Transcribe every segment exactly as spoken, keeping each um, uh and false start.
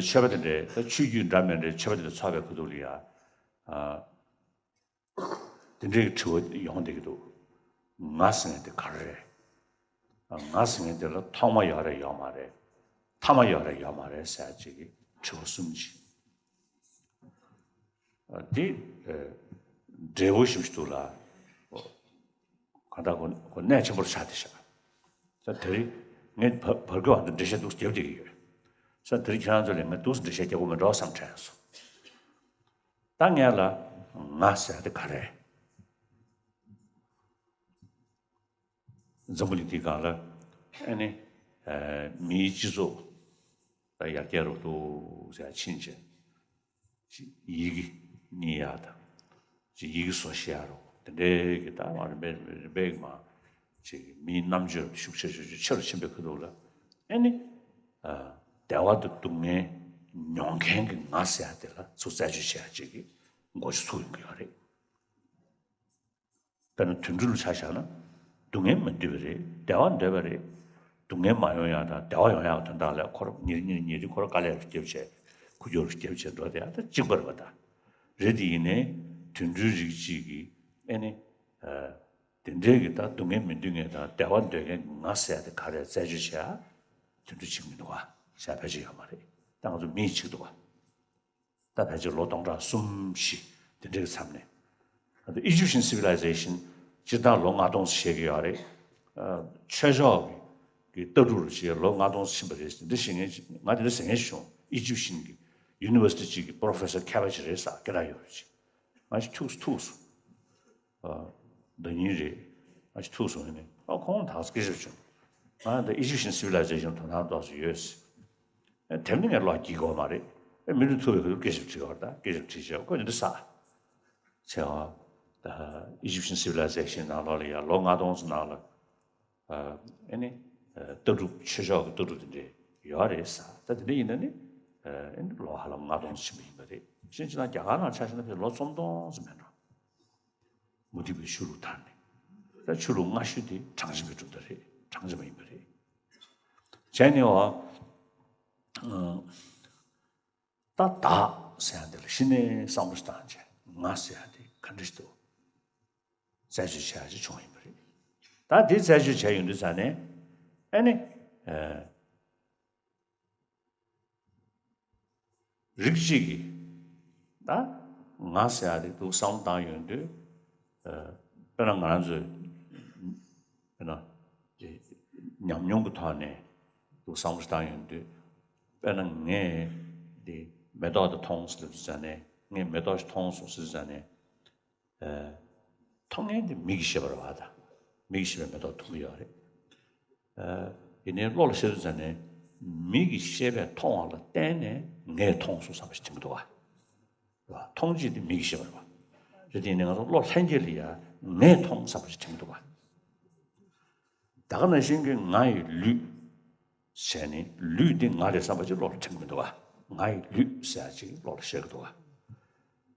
ཆོས་པ་དེ་འདྲའི་ད་ཆོས་བརྒྱུད་འདྲ་མི་འདྲའི་ཆོས་པ་དེ་འདྲ་ཚོགས་པའི་ཁུ་ཐུག་ལ་ཡ། ཨ། དེ་འདྲའི་དྲི་བ་ཡོང་བསྡད་ཀྱི་འདུག་ང་ཟེར་མཁན་དེ་ག་རེ་རེད། ང་ཟེར་མཁན་དེ་ལ་ཐོག་མ་ཡོད་རེད་ཡོད་མ་རེད། མཐའ་མ་ཡོད་རེད་ཡོད་མ་རེད་ཟེར་ཅིག་གི་དྲི་བ་གསུམ་ཅིག་འདི་འབྲས་བུ་ཞིམ་ཞིག་འདུག་ལ། གང་ལྟར་གོ་གོ་གནད་ཆེན་པོར་ཆགས་བསྡད་ཤག་ས་དེ་རིང་ངས་བར་བར་སྐབས་འདི་འགྲེལ་བཤད་འདུག་རྒྱབ་བསྡད་ཀྱི་ཡོད། ས་དེ་རིང་ཁྱེད་རང་ཚོ་ལ་ངས་འདུག་འགྲེལ་བཤད་རྒྱག་དགོས་མེད་འགྲོ་བསམ་དྲན་སོང་། ད་ངས་ལ་ང་ཟེར་དེ་ག་རེད། འཛམ་བུ་གླིང་འདིའི་སྒང་ལ་ཨ་ནི་མིའི་སྤྱི་ཚོགས་ད་ཡར་རྒྱས་རུ་འདུག་ཟེར་ཕྱིན་ཆད་ཡི་གེ་རྙེད་ཡག་དང་ཅིག་ཡི་གེ་བཟོ་ཤེས་ཡག་རུ་དེ་འདྲའི་གི་ད་མ་རིམ་པས་རིམ་པས་མ་ཅིག་མིའི་རྣམ་དཔྱོད་ཤུགས་ཆེ་ཤུགས་ཆེ་ཆེ་རུ་ཕྱིན་པའི་ཁུལ་འདུག་ལ། ཨ་ནི་བདེ་བ་དང་སྡུག་བསྔལ་མྱོང་མཁན་གྱི་ང་ཟེར་ཡག་དེ་ལ་ཚུར་རྩད་གཅོད་བྱེད་ཡག་ཅིག་གི་འགོ་ཆུ་ཚུགས་ཡོང་གི་ཡོད་རེད། དཔེར་ན་དུད་འགྲོ་ལ་ཆ་བཞག་ན། སྡུག་བསྔལ་མི་འདོད་པ་རེད། བདེ་བ་འདོད་པ་རེད། སྡུག་བསྔལ་མ་ཡོང་ཡག་དང་བདེ་བ་ཡོང་ཡག་དོན་དག་ལ་ཁོ་རང་ཉིན་རེ་ཉིན་རེ་ཉིན་རེ་ཁོ་རང་དཀའ་ལས་རུ་བརྒྱབ་བྱས། ཁུ་སྐྱོར་རུ་བརྒྱབ་བྱས་འགྲོ་བསྡད་ཡག་ད་གཅིག་པ་རེད་པ་ད། རེད་དེ་ཡིན་ནའི་དུད་འགྲོའི་རིགས་གཅིག་གིས་ཨེ་ནི། དེ་འདྲའི་གི་ད་སྡུག་བསྔལ་མི་འདོད་མཁན་དང་བདེ་བ་འདོད་མཁན་གྱི་ང་ཟེར་ཡག་དེ་ག་རེ་རྩད་གཅོད་བྱེད་ཡག་དུད་འགྲོ་གཅིག་མི་འདུག་ག་ཟེར་ཡག་ཕལ་ཆེར་ཡོད་མ་རེད། ད་ང་ཚོ་མི་གཅིག་འདུག་ག་ད་ཕལ་ཆེར་ལོ་སྟོང་ཕྲག་གསུམ་བཞི་དེ་འདྲའི་མཚམས་ནས། ཨ་ནི་Egyptian civilization སྤྱིར་བཏང་ལོ་ལྔ་སྟོང་ཟེར་བཤད་ཀྱི་ཡོད་རེད། ཨ། ཆོས་ཕྱོགས་ཀྱི་ཀྱི་ལྟ་གྲུབ་རུ་བྱས་ལོ་ལྔ་སྟོང་ཕྱིན་པ་རེད་ཟེར་འདི་བཤད་མཁན་ཅིག་ང་དེ་འདྲ་ཟེར་མཁན་ཞིག་བྱུང་། Egyptian གྱི་University གཅིག་གི་Professor མཁས་པ་ཅིག་རེད་ཟེར་སྐད་གྲགས་ཡོད་རེད་ཅིག་ང་ཞིག་ཐུག་སོང་ཐུག་སོང་། ཨ། ཟླ་ཉིན་རེད། ང་ཞིག་ཐུག་སོང་ཡིན་ནས་ཨ་ཁོང་དག་སྐད་ཆ་བྱུང་། ང་ད་Egyptian civilization དོ་སྣང་ཏོག་ཙམ་ཡོད་ཟེར། དེབ་ནི་ངས་ཀློག་སྐྱིད་གོ་མ་རེད། ཨེ་མི་ལུས་ཐུབ་པའི་ཁུལ་སྐད་ཆ་དྲིས་བར་ད་སྐད་ཆ་དྲིས་བྱས་ཁོས་འདི་ཟ། ཆེ་བ། ད་Egyptian civilization ནང་ལོགས་ལ་ཡ་ལོ་ལྔ་སྟོང་ཙམ་ནང་ལ། ཨ་ནི། ལྟ་གྲུབ་ཆོས་ཕྱོགས་ཀྱི་ལྟ་གྲུབ་དེ་འདྲས་ཡོད་རེད་ཟ། ད་དེ་འདྲ་ཡིན་ན་ནི། ཨ་ནི་ལོ་ཧ་ལམ་ལྔ་སྟོང་ཕྱིན་པ་ཡིན་པ་རེད། ཕྱིན་ཅི་ན་རྒྱ་གར་ནང་ཆ་བཞག་ན་ལོ་ཆིག་སྟོང་ཙམ་མེད་འགྲོ། མུ་སྟེགས་པའི་ཆོས་ལུགས་དར་ནས། ད་ཆོས་ལུགས་སྔ་ཤོས་དེ་གྲངས་ཅན་པའི་གྲུབ་མཐའ་རེད། གྲངས་ཅན་པ་ཡིན་པ་རེད། བྱས་ནས་བ། ད་བདག་ཟེར་ཡག་དེ་ལ་གཞི་ནས་བསམ་བློ་ཞིག་བཏང་བྱས་ང་ཟེར་ཡག་དེ་ག་འདྲ་ཞིག་འདུག་རྩད་གཅོད་བྱེད་ཡག་ཅིག་བྱུང་ཡིན་པ་རེད། ད་དེ་རྩད་གཅོད་བྱས་ཡོང་དུས་ཙ་ནས་ཨ་ནི། རིགས་གཅིག་གིས་ད་ང་ཟེར་ཡག་དེ་འདུག་བསམ་བློ་བཏང་ཡོང་དུས། དཔེར་ན་ང་རང་ཚོས་དཔེར་ན་ཉམས་མྱོང་གི་ཐོག་ནས་འདུག་བསམ་བློ་བཏང་ཡོང་དུས། དཔེར་ན་ངས་འདི་མེ་ཏོག་དེ་མཐོང་ཟེར་དུས་ཙ་ནས་ངས་མེ་ཏོག་ཞིག་མཐོང་སོང་ཟེར་དུས་ཙ་ནས། མཐོང་མཁན་དེ་མིག་གིས་ཤེས་པ་རེད་བ་ད། མིག་གིས་ཤེས་པའི་མེ་ཏོག་མཐོང་གི་ཡོད་རེད། ཡིན་ནའི་བློ་ལ་ཤར་དུས་ཙ་ནས་མིག་གིས་ཤེས་པས་མཐོང་བ་ལ་བརྟེན་ནས་ངས་མཐོང་སོང་བསམ་པ་ཞིག་དྲན་གྱི་འདུག་བ། མཐོང་བྱེད་དེ་མིག་གིས་ཤེས་པ་རེད་བ། རེད་དེ་ཡིན་ནའི་ང་ཚོ་བློ་ལྷན་སྐྱེས་ལ་ཡ་ངས་མཐོང་བསམ་པ་ཞིག་དྲན་གྱི་འདུག་བ། ད་ག་ནང་བཞིན་གྱི་ང་ཡི་ལུས། བྱས་ནས་ལུས་འདི་ང་རེད་བསམ་པ་ཅིག་བློ་ལ་དྲན་གྱི་མི་འདུག་ག་ང་ཡི་ལུས་ཟེར་ཡག་ཅིག་བློ་ལ་ཤར་གྱི་འདུག་ག་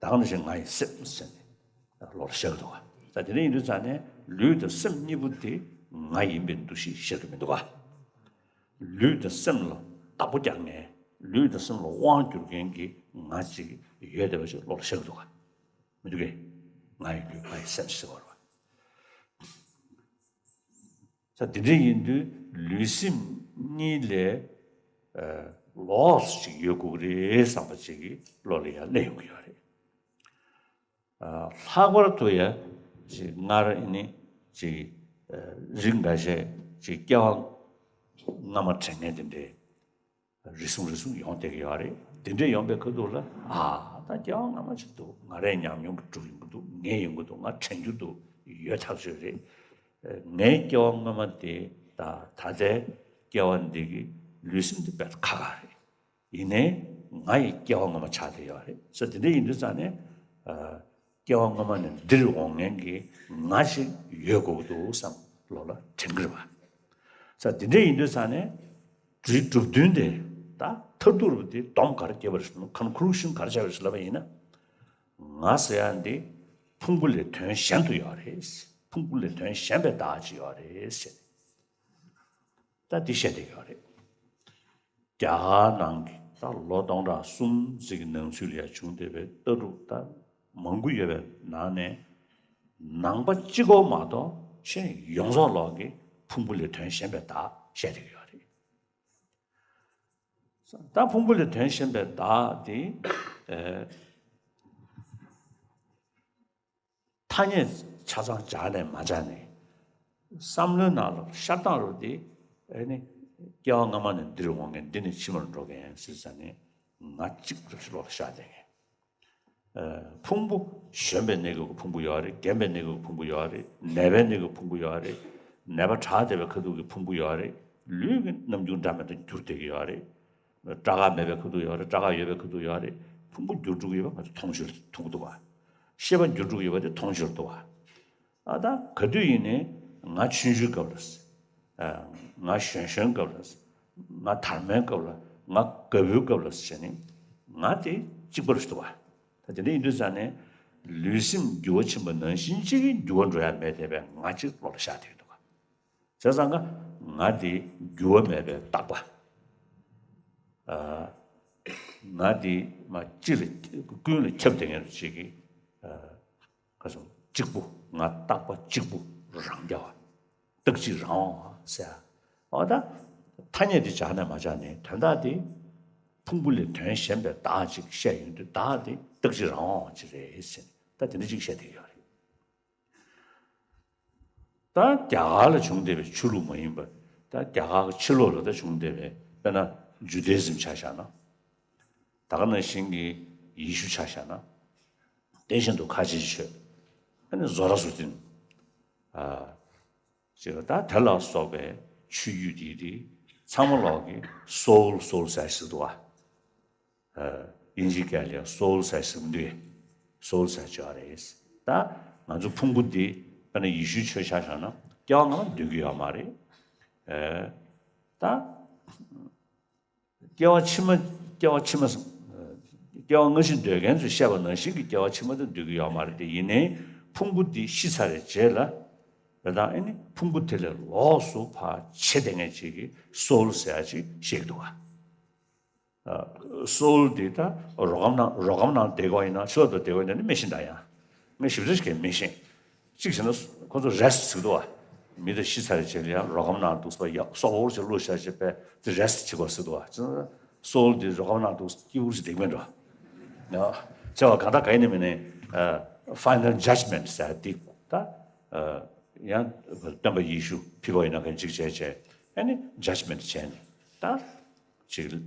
ད་ག་ནང་བཞིན་ང་ཡི་སེམས་ཟེར་ནས་བློ་ལ་ཤར་གྱི་འདུག་ག་ད་དེ་འདྲ་ཡིན་དུས་ཙང་ནས་ལུས་དང་སེམས་གཉིས་པོ་དེ་ང་ཡིན་པའི་འདུ་ཤེས་ཤར་གྱི་མི་འདུག་ག་ལུས་དང་སེམས་ལ་བདག་པོ་རྒྱག་མཁན། ལུས་དང་སེམས་ལ་དབང་བསྒྱུར་མཁན་གྱི་ང་ཅིག་ཡོད་བསྡད་པ་ཅིག་བློ་ལ་ཤར་གྱི་འདུག་ག་མི་འདུག་གས། ང་ཡི་ལུས་ང་ཡི་སེམས་ཟེར་བ་རེད་བ། ས་འདི་འདྲ་ཡིན་དུས་ལུས་སེམས་གཉིས་ལས་ལོགས་སུ་ཅིག་ཡོད་དགོས་ཀྱི་རེད་བསམ་པ་ཅིག་གི་བློ་ལ་ཡང་སླེབས་ཡོང་གི་ཡོད་རེད། ལྷག་པར་དུ་ཡང་ཅིག་སྔར་ནི་ཅིག་རིགས་འགའ་ཤས་ཅིག་སྐྱེ་བ་སྔ་མ་དྲན་མཁན་དེ་འདྲས། རེ་ཟུང་རེ་ཟུང་ཡོང་བསྡད་ཀྱི་ཡོད་རེད། དེ་འདྲས་ཡོང་པའི་ཁ་ཐུག་ལ་ཨ་ད་སྐྱེ་བ་སྔ་མ་ཅིག་འདུག་ང་རའི་ཉམས་མྱོང་གི་གྲུབ་ཡོང་གི་འདུག་ངས་ཡོང་གི་འདུག་ང་དྲན་རྒྱུ་འདུག་ཡོད་ཐག་ཆོད་རེད། ངའི་སྐྱེ་བ་སྔ་མ་དེ་ད་ད་ལྟའི་སྐྱེ་བ་འདི་གི་ལུས་སེམས་འདི་དཔེ་ཁག་ཁག་རེད། ཡིན་ནའི་ང་ཡི་སྐྱེ་བ་སྔ་མ་ཆགས་བསྡད་ཡོད་རེད། ས་དེ་འདྲ་ཡིན་དུས་ཙང་ནས་ཨ། སྐྱེ་བ་སྔ་མ་ནས་འདིར་འོང་མཁན་གྱི་ང་ཞིག་ཡོད་དགོས་ཀྱི་འདུག་བསམ་བློ་ལ་དྲན་གྱི་རེད་པ། ས་འདི་འདྲ་ཡིན་དུས་ཙང་ནས་འབྲུའི་གྲུབ་དོན་དེ་ད་མཐར་ཐུག་རུ་དེ་སྡོམ་ག་རེ་བརྒྱབ་པ་རེད་ཟེར་ན་ཀོན་ཀུ་ལུ་ཤན་ག་རེ་བྱས་པ་རེད་ཟེར་ལབ་པ་ཡིན་ན། ང་ཟེར་ཡག་འདི་ཕུང་པོ་ལས་དོན་གཞན་དུ་ཡོད་རེད། ཕུང་པོ་ལས་དོན་གཞན་པའི་བདག་ཅིག་ཡོད་རེད་ཟེར། ད་འདི་བཤད་བསྡད་ཡོད་རེད། རྒྱ་གར་ནང་གི་ ད་ལོ་སྟོང་ཕྲག་གསུམ་ཙམ་གྱི་ནང་ཚུད་ལ་ཡང་བྱུང་བསྡད་པའི་ལྟ་གྲུབ་ད་མང་པོ་ཡོད་པའི་ནང་ནས། ནང་པ་གཅིག་པོ་མ་གཏོགས་གཞན་ཡོངས་རྫོགས་ལོག་གིས་ཕུང་པོ་ལས་དོན་གཞན་པའི་བདག་བཤད་བསྡད་ཀྱི་ཡོད་རེད། ད་ཕུང་པོ་ལས་དོན་གཞན་པའི་བདག་དེ། ཨེ། ཐ་སྙད་ཆ་ཚང་སྦྱར་ནས་མ་སྦྱར་ནས། བསམ་བློའི་ནང་ལ་ཤར་སྟངས་རུ་དེ། ཨེ་ནི། སྐྱེ་བ་སྔ་མ་ནས་འདིར་འོང་མཁན། འདི་ནས་ཕྱི་མར་འགྲོ་མཁན་ཟེར་ས་ནས། ང་གཅིག་རུ་ལོག་ཤར་བསྡད་མཁན། ཨ། ཕུང་པོ་གཞོམ་པའི་གནས་སྐབས་ཀྱི་ཕུང་པོ་ཡོད་རེད། འགེམས་པའི་གནས་སྐབས་ཀྱི་ཕུང་པོ་ཡོད་རེད། ནད་པའི་གནས་སྐབས་ཀྱི་ཕུང་པོ་ཡོད་རེད། ནད་པ་དྲག་བསྡད་པའི་ཁ་ཐུག་གི་ཕུང་པོ་ཡོད་རེད། ལུས་ཀྱི་རྣམ་འགྱུར་འདྲ་མི་འདྲ་འགྱུར་བསྡད་ཀྱི་ཡོད་རེད། སྐྲ་དཀར་མེད་པའི་ཁ་ཐུག་ཡོད་རེད། སྐྲ་དཀར་ཡོད་པའི་ཁ་ཐུག་ཡོད་རེད། ཕུང་པོ་འགྱུར་འགྲོ་གི་ཡོད་པ་ང་ཚོ་མཐོང་ཆོས་མཐོང་གི་འདུག་བ། ཤེས་པ་འགྱུར་འགྲོ་གི་ཡོད་པ་དེ་མཐོང་ཆོས་འདུག་བ། ཨ། ད་ག་དུས་ཡིན་ནའི་ང་ཆུང་ཆུང་སྐབས་ལ། ཨ། ང་གཞོན་གཞོན་སྐབས་ལ། ང་དར་མའི་སྐབས་ལ། ང་རྒད་པོའི་སྐབས་ལ་ཟེར་ནས་ང་དེ་གཅིག་པ་རེད་འདུག་བ། ད་དེ་འདྲ་ཡིན་དུས་ཙང་ནས་ལུས་སེམས་འགྱུར་བ་ཕྱིན་པ་ནང་བཞིན་གཅིག་གི་འགྱུར་བ་འགྲོ་ཡ་མེད་བསྡད་པའི་ང་གཅིག་བློ་ལ་ཤར་བསྡད་ཀྱི་འདུག་བ། བྱས་ཙང་ཀ་ང་དེ་འགྱུར་བ་མེད་པའི་རྟག་པ། ཨ། ང་དེ་མ་གཅིག་ལ་ཀུན་ལ་ཁྱབ་བསྡད་མཁན་རུ་གཅིག་གི། ཨ། ག་ཚོད་གཅིག་པུ། ང་རྟག་པ་གཅིག་པུ་རང་རྐྱ་བ། རྟག་གཅིག་རང་དབང་བ་ཟེར། འོ་ད་ཐ་སྙད་དེ་སྦྱར་ནས་མ་སྦྱར་ནས་དོན་དག་དེ་ཕུང་པོ་ལས་དོན་གཞན་པའི་བདག་ཅིག་བཤད་ཡོང་དུས། བདག་དེ་རྟག་གཅིག་རང་དབང་བ་ཅིག་རེད་ཟེར་ནས་ད་དེ་འདྲ་ཅིག་བཤད་བསྡད་ཡོད་རེད། ད་རྒྱ་གར་ལ་བྱུང་བསྡད་པའི་ཆོས་ལུགས་མ་ཡིན་པ། ད་རྒྱ་གར་གྱི་ཕྱི་ལོགས་ལ་ད་བྱུང་བསྡད་པའི། དཔེར་ན་ཇུ་དཱ་ཨི་ཛམ་ཆ་བཞག་ན། ད་ག་ནང་བཞིན་གྱི་ཡེ་ཤུ་ཆ་བཞག་ན། དེ་བཞིན་དུ་ཁ་ཆེའི་ཆོས། ཨ་ནི་ཛོ་ར་ཛོ་ཏིན། ཨ། ཅེས་པ་ད་དེ་ལ་སོགས་པའི་ཆོས་བརྒྱུད་དེ་དེ་ཚང་མ་ལོག་གི་སོའུལ་སོའུལ་ཟེར་ཞིག་འདུག་བ། ཨ། དབྱིན་ཇིའི་སྐད་ལ་སོའུལ་ཟེར་ཞིག་འདུག་སོའུལ་ཟེར་ཅིག་ཡོད་རེད། ད་ང་ཚོ་ཕུང་པོ་འདི་དཔེར་ན་ཡེ་ཤུའི་ཆོས་ཆ་བཞག་ན་སྐྱེ་བ་སྔ་མ་འདོད་ཀྱི་ཡོད་མ་རེད། ཨ། ད་སྐྱེ་བ་ཕྱི་མ། སྐྱེ་བ་ཕྱི་མ། སྐྱེ་བ་སྔ་ཕྱི་འདོད་མཁན་ཚོས་བཤད་པ་ནང་བཞིན་གྱི་སྐྱེ་བ་ཕྱི་མ་དེ་འདོད་ཀྱི་ཡོད་མ་རེད་དེ། ཡིན་ནའི་ཕུང་པོ་འདི་ཤི་ཚར་བའི་རྗེས་ལ། རེད་ད། ཨེ་ནི་ཕུང་པོ་དེ་ལས་ལོགས་སུ་ཕར་ཕྱེ་བསྡད་མཁན་ཅིག་གི་སོའུལ་ཟེར་ཡ་ཅིག་བཤད་ཀྱི་འདུག་བ། ཨ། སོའུལ་འདི་ད་རོ་སྒམ་ནང་། རོ་སྒམ་ནང་བསྡད་དགོས་ཡིན་ན། ཕྱི་ལོགས་ཏུ་བསྡད་དགོས་ཡིན་ན་ནི་མི་ཤེས་ད། ཡང་ངས་ཞིབ་ཕྲ་ཞིག་མི་ཤེས། གཅིག་བྱས་ན་ཁོ་ཚོ་རེ་སི་ཊི་ཟེར་གྱི་འདུག་བ། མི་དེ་ཤི་ཚར་རྗེས་ལ་ཡང་རོ་སྒམ་ནང་འདུག་སེ་ཡ་སྲོག་འོར་ཞིག་བླུགས་བཞག་བྱས་པས་དེ་རེ་སི་ཊི་བྱེད་དགོས་ཟེར་འདུག་བ། བྱས་ན་སོའུལ་འདི་རོ་སྒམ་ནང་འདུག་སེ་སྐྱིད་པོ་ཞིག་བསྡད་ཀྱི་མེད་འགྲོ། ཡང་བྱས་པ་གང་ལྟར་ག་ཡིན་ནའི་མིན་ནའི། ཨ། ཕའི་ནལ་ཇཇ་མེན་ཊི་ཟེར་འདི་ད། ཨ། ཡང་སྟོན་པ་ཡེ་ཤུ་ཕུད་པ་ཡིན་ན་མཁན་གཅིག་བྱས་བྱས། ཨེ་ནི་ཇཇ་མེན་ཊི་བྱས་ནས་ད། ཅིག་ཨ།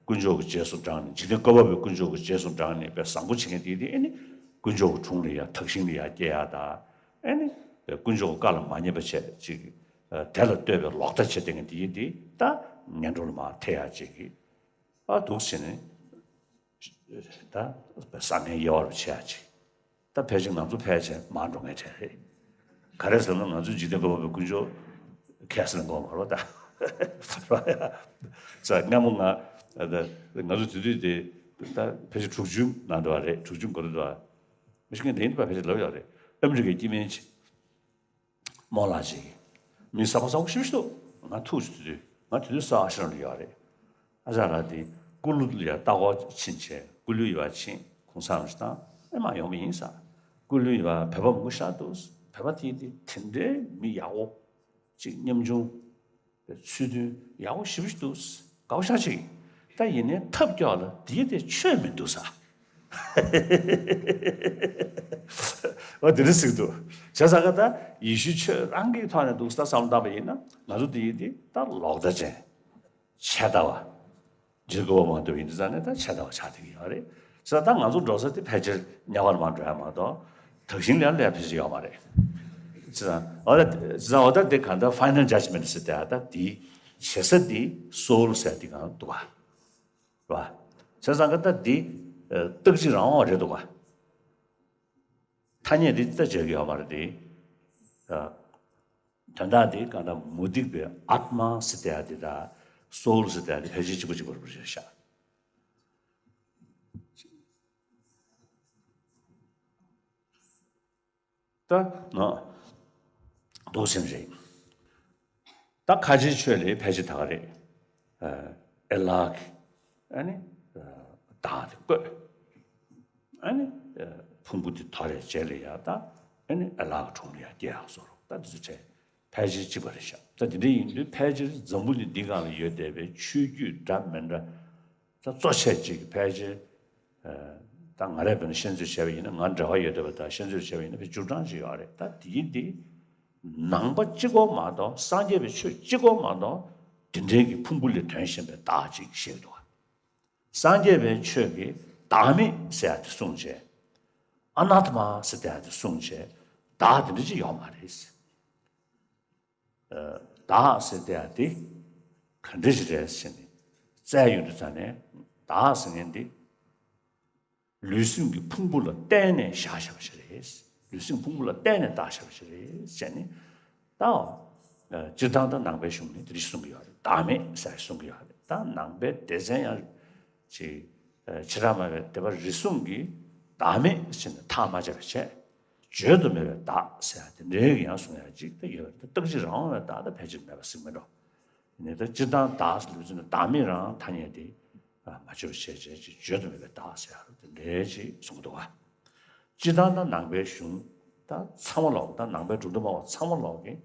དཀོན་མཆོག་གི་རྗེས་སུ་འབྲངས་ནས། འཇིག་རྟེན་བཀའ་བབས་པའི་དཀོན་མཆོག་གི་རྗེས་སུ་འབྲངས་ནས་པའི་བཟང་པོ་བྱེད་མཁན་དེ་དེ། ཨེ་ནི་དཀོན་མཆོག་གི་དྲུང་ལ་ཡ། དག་ཞིང་ལ་ཡ་སྐྱེ་ཡ་ད། ཨེ་ནི་དཀོན་མཆོག་གི་བཀའ་ལ་མ་ཉན་པ་བྱས། ཅིག་ཨ། དེ་ལ་ལྟོས་པའི་ལོག་ལྟ་བྱེད་བསྡད་མཁན་དེ་དེ་ད་ངན་འགྲོ་ལ་མར་ཐེ་ཡ་ཅིག་གི། ཨ། འདུག་སེ་བྱས་ནས། ད་བཟང་ངན་དབྱེ་བ་རུ་ཕྱེ་ཡ་ཅིག་ད་ཕལ་ཆེར་ང་ཚོ་ཕལ་ཆེར་མར་འགྲོ་མཁན་གྲས་རེད། ག་རེ་ཟེར་ན་ང་ཚོའི་འཇིག་རྟེན་བཀའ་བབས་པའི་དཀོན་མཆོག་ཁས་ལེན་དགོས་མ་རེད་ད། ས་སྔ་མོ་ང་། ད་ང་ཚོ་དེ་དུས་དེ་ད་ཕལ་ཆེར་དྲུག་ཅུའི་ནང་དུ་བ་རེད། དྲུག་ཅུའི་འགོ་དུ་བ། མི་ཤེས་མཁན་དེ་ཡིན་པ་ཕལ་ཆེར་ལབ་ཡོད་རེད། ཨ་མི་རི་ཀའི་སྐྱེ་དམན་ཅིག་རྨོ་ལགས་ཅིག་མི་གསར་པ་གསར་པ་ཞེ་པོ་ཞིག་འདུག་ང་ཐུག་བྱུང་། དེ་དུས་ང་དེ་དུས་ས་ཨ་ཤི་རམ་ལ་ཡོད་རེད། ཨ་ཅག་ལགས་དེ་སྐུ་ལུ་ལ་ཡ་ལྟ་སྐོར་ཕྱིན་བྱས། སྐུ་ལུས་ཡོད་པ་ཕྱིན། ཁོང་ཚང་ཞིག་དང་། ཨེ་མ་ཡོང་བ་ཡིན་ཟེར། སྐུ་ལུས་ཡོད་པ་བོད་པ་མང་པོ་ཤར་འདུག་བོད་པ་དེ་དེ་དེ་འདྲའི་མི་ཡག་པོ་ཅིག་ཉམ་ཆུང་། ཚུལ་མཐུན་ཡག་པོ་ཞེ་པོ་ཞིག་འདུག་དགའ་པོ་ཤ་ཅིག་ད་ཡིན་ནའི་ཐབས་སྐྱོ་ལ་འདི་དེ་ཆོས་མི་འདུག་ས། འོ་དེ་འདྲ་ཟེར་གྱི་འདུག་བྱས་ཙང་ཀ་ད་ཡེ་ཤུའི་ཆོས་རང་གི་ཐོག་ནས་འདུག་ས་བསམ་བཏང་པ་ཡིན་ན། ང་ཚོ་འདི་ཡིན་འདི་ད་ལོག་ལྟ་ཅན། ཆད་ལྟ་བ། འཇིགས་དགོས་པ་མ་གཏོགས་ཡིན་དུས་ཙང་ནས་ད་ཆད་ལྟ་བ་ཆགས་བསྡད་ཀྱི་ཡོད་རེད། ས་ད་ང་ཚོ་འགྲོ་ས་དེ་ཕལ་ཆེར་དམྱལ་བར་མར་འགྲོ་ཡ་མ་གཏོགས་དག་ཞིང་ལ་ཡ་ཕལ་ཆེར་ཡོད་མ་རེད། ཅི་ཙང་འོ་ད། ཅི་ཙང་འོ་ད་དེ་གང་ལྟར་ཕའི་ནལ་ཇཇ་མེན་ཊི་ཟེར་དེ། ཨ། ད་དེ་བྱེད་ས་དེ་སོའུལ་ཟེར་དེ་གང་འདུག་བ། བ། བྱས་ཙང་ཀ་ད་དེ་རྟག་གཅིག་རང་དབང་རེད་འདུག་བ། ཐ་སྙད་དེ་ད་བྱེད་ཀྱི་ཡོད་མ་རེད་དེ། ཨ། དོན་དག་དེ་གང་ལྟར་མུ་སྟེགས་པའི་ཨཱཏྨ་ཟེར་དེ་ཡ་དེ་དང་སོའུལ་ཟེར་དེ་ཡ་དེ་ཕལ་ཆེར་གཅིག་པ་གཅིག་པ་རེད་ཤག་ད་ནོ། འདུག་སེ་རེད། ད་ཁ་ཆེའི་ཆོས་ལ་ཕལ་ཆེར་ད་ག་རེད། ཨ། ཨེ་ལ་གི། ཨ་ནི་བདག་དེ་བཀོད། ཨ་ནི་ཕུང་པོ་དེ་དོར་བའི་རྗེས་ལ་ཡང་ད་ཨ་ནི་ཨ་ལགས་ཀྱི་དྲུང་ལ་ཡང་སྐྱེ་ཡག་བཟོ་རོགས། ད་དེ་ཚོ་བྱས་ཕལ་ཆེར་གཅིག་པ་རེད་ཤག་ད་དེ་འདྲ་ཡིན་དུས་ཕལ་ཆེར་འཛམ་བུ་གླིང་འདི་སྒང་ལ་ཡོད་བསྡད་པའི་ཆོས་བརྒྱུད་འདྲ་མི་འདྲ་ད་གཙོ་ཆེ་གཅིག་ཕལ་ཆེར་ད་ང་རས་དཔེར་ན་ཤན་ཚོད་བྱས་པ་ཡིན་ན་ང་འབྲེལ་བ་ཡོད་བསྡད་པ་དང་ཤན་ཚོད་བྱས་པ་ཡིན་ན་ཕལ་ཆེར་བཅུ་གྲངས་ཅིག་ཡོད་རེད། ད་དེ་ཡིན་དེ། ནང་པ་གཅིག་པོ་མ་གཏོགས་སངས་རྒྱས་པའི་ཆོས་གཅིག་པོ་མ་གཏོགས་དེ་འདྲའི་གི་ཕུང་པོ་ལས་དོན་གཞན་པའི་བདག་ཅིག་བཤད་འདུག་སངས་རྒྱས་པའི་ཆོས་ཀྱི་བདག་མེད་ཟེར་ཡ་དེ་གསུངས་བྱས། ཨ་ན་ཏ་མ་ཟེར་ཡ་དེ་གསུངས་བྱས། བདག་དེ་འདྲ་ཅིག་ཡོད་མ་རེད། བདག་ཟེར་ཡ་དེ་ག་འདྲ་ཞིག་རེད་ཟེར་ནས་བཙལ་ཡོང་དུས་ཙ་ནས་བདག་ཟེར་མཁན་དེ། ལུས་སེམས་ཀྱི་ཕུང་པོ་ལ་བརྟེན་ནས་བཞག་བཞག་པ་ཞིག་རེད། ལུས་སེམས་ཕུང་པོ་ལ་བརྟེན་ནས་བཏགས་བཞག་པ་ཞིག་རེད་ཟེར་ནས། ད། སྤྱིར་བཏང་ད་ནང་པའི་གཞུང་ནས་དེ་རིགས་གསུང་གི་ཡོད་རེད། བདག་མེད་ཟེར་གསུང་གི་ཡོད་རེད། ད་ནང་པའི་སྡེ་ཚན་ཡང་ཅིག་ཆེ་ཕྲ་མ་བའི་སྡེ་པ་རེ་ཟུང་གིས་བདག་མེད་ཟེར་ནས་ཐག་མ་བཅད་པ་བྱས། བརྗོད་དུ་མེད་པའི་བདག་ཟེར་ཡ་དེ་འདྲའི་ཡང་གསུང་ཡ་ཅིག་ད་ཡོད་རེད། ད་རྟག་གཅིག་རང་དབང་བའི་བདག་ད་ཕལ་ཆེར་མེད་པ་ཟེར་མི་འགྲོ། ནས་ད་སྤྱིར་བཏང་བདག་ཟེར་ལབ་ཚུལ་ནི་བདག་མེད་རང་ཐ་སྙད་དེ་མ་བརྗོད་པ་བྱས་བྱས་ཅིག་བརྗོད་དུ་མེད་པའི་བདག་ཟེར་ཡ་རུ་དེ་འདྲའི་ཅིག་གསུང་གི་འདུག་བ། སྤྱིར་བཏང་ན་ནང་པའི་གཞུང་ད་ཚང་མ་ལོག་ད་ནང་པའི་གྲུབ་མཐའ་སྨྲ་བ་ཚང་མ་ལོག་གིས་